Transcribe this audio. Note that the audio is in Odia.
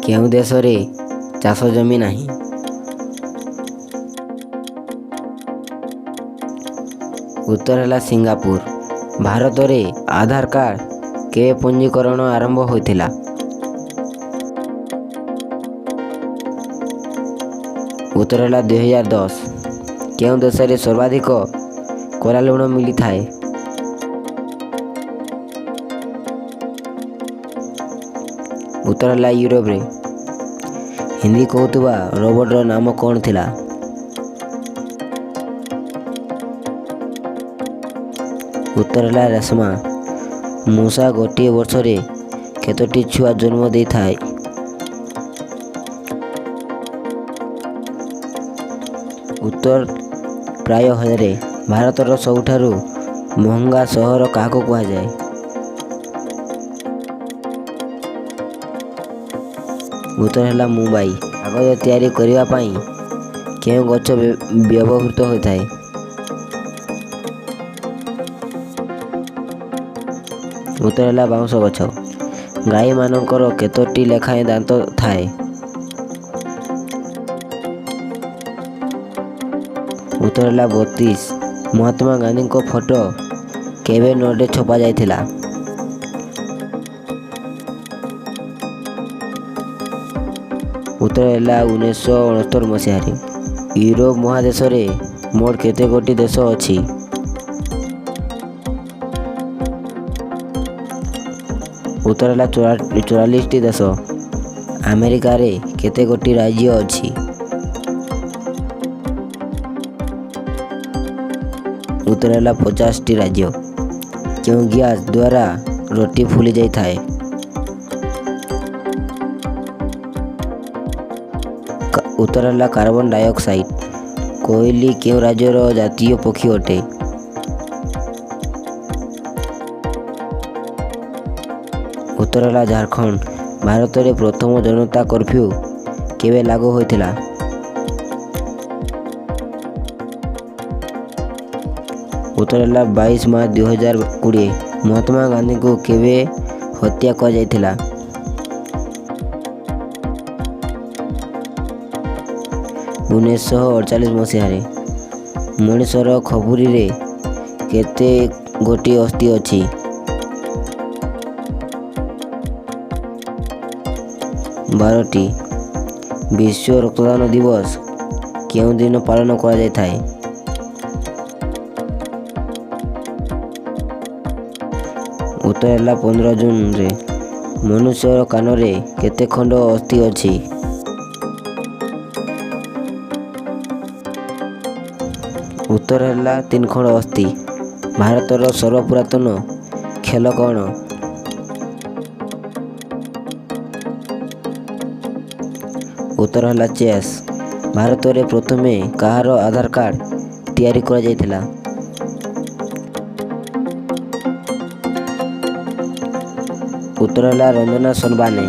କେଉଁ ଦେଶରେ ଚାଷ ଜମି ନାହିଁ? ଉତ୍ତର ହେଲା ସିଙ୍ଗାପୁର। ଭାରତରେ ଆଧାର କାର୍ଡ଼ କେବେ ପଞ୍ଜୀକରଣ ଆରମ୍ଭ ହୋଇଥିଲା? ଉତ୍ତର ହେଲା 2010। କେଉଁ ଦେଶରେ ସର୍ବାଧିକ କଳା ଲୁଣ ମିଳିଥାଏ? ଉତ୍ତର ହେଲା ୟୁରୋପରେ। ହିନ୍ଦୀ କହୁଥିବା ରୋବୋଟର ନାମ କ'ଣ ଥିଲା? ଉତ୍ତର ହେଲା ରେଶମା। ମୂଷା ଗୋଟିଏ ବର୍ଷରେ କେତୋଟି ଛୁଆ ଜନ୍ମ ଦେଇଥାଏ? ଉତ୍ତର ପ୍ରାୟ 1000। ଭାରତର ସବୁଠାରୁ ମହଙ୍ଗା ସହର କାହାକୁ କୁହାଯାଏ? ଉତ୍ତର ହେଲା ମୁମ୍ବାଇ। କାଗଜ ତିଆରି କରିବା ପାଇଁ କେଉଁ ଗଛ ବ୍ୟବହୃତ ହୋଇଥାଏ? ଉତ୍ତର ହେଲା ବାଉଁଶ ଗଛ। ଗାଈମାନଙ୍କର କେତୋଟି ଲେଖାଏଁ ଦାନ୍ତ ଥାଏ? ଉତ୍ତର ହେଲା 32। ମହାତ୍ମା ଗାନ୍ଧୀଙ୍କ ଫଟୋ କେବେ ନୋଟରେ ଛପାଯାଇଥିଲା? ଉତ୍ତର ହେଲା 1969 ମସିହାରେ। ୟୁରୋପ ମହାଦେଶରେ ମୋଟ କେତେ ଗୋଟି ଦେଶ ଅଛି? ଉତ୍ତର ହେଲା 44ଟି ଦେଶ। ଆମେରିକାରେ କେତେ ଗୋଟି ରାଜ୍ୟ ଅଛି? ଉତ୍ତର ହେଲା 50ଟି ରାଜ୍ୟ। କେଉଁ ଗ୍ୟାସ୍ ଦ୍ୱାରା ରୁଟି ଫୁଲି ଯାଇଥାଏ? ଉତ୍ତର ହେଲା କାର୍ବନ ଡାଇଅକ୍ସାଇଡ୍। କୋଇଲି କେଉଁ ରାଜ୍ୟର ଜାତୀୟ ପକ୍ଷୀ ଅଟେ? ଉତ୍ତର ହେଲା ଝାଡ଼ଖଣ୍ଡ। ଭାରତରେ ପ୍ରଥମ ଜନତା କର୍ଫ୍ୟୁ କେବେ ଲାଗୁ ହୋଇଥିଲା? ଉତ୍ତର ହେଲା 22 ମାର୍ଚ୍ଚ 2020। ମହାତ୍ମା ଗାନ୍ଧୀଙ୍କୁ କେବେ ହତ୍ୟା କରାଯାଇଥିଲା? 1948 ମସିହାରେ। ମଣିଷର ଖପୁରିରେ କେତେ ଗୋଟି ଅସ୍ଥି ଅଛି? 12ଟି। ବିଶ୍ୱ ରକ୍ତଦାନ ଦିବସ କେଉଁ ଦିନ ପାଳନ କରାଯାଇଥାଏ? ଉତ୍ତର ହେଲା 15 ଜୁନରେ। ମନୁଷ୍ୟର କାନରେ କେତେ ଖଣ୍ଡ ଅସ୍ଥି ଅଛି? ଉତ୍ତର ହେଲା ତିନି ଖଣ୍ଡ ଅସ୍ଥି। ଭାରତର ସର୍ବପୁରାତନ ଖେଳ କ'ଣ? ଉତ୍ତର ହେଲା ଚେସ୍। ଭାରତରେ ପ୍ରଥମେ କାହାର ଆଧାର କାର୍ଡ଼ ତିଆରି କରାଯାଇଥିଲା? ଉତ୍ତର ହେଲା ରଞ୍ଜନା ସୋନବାନେ।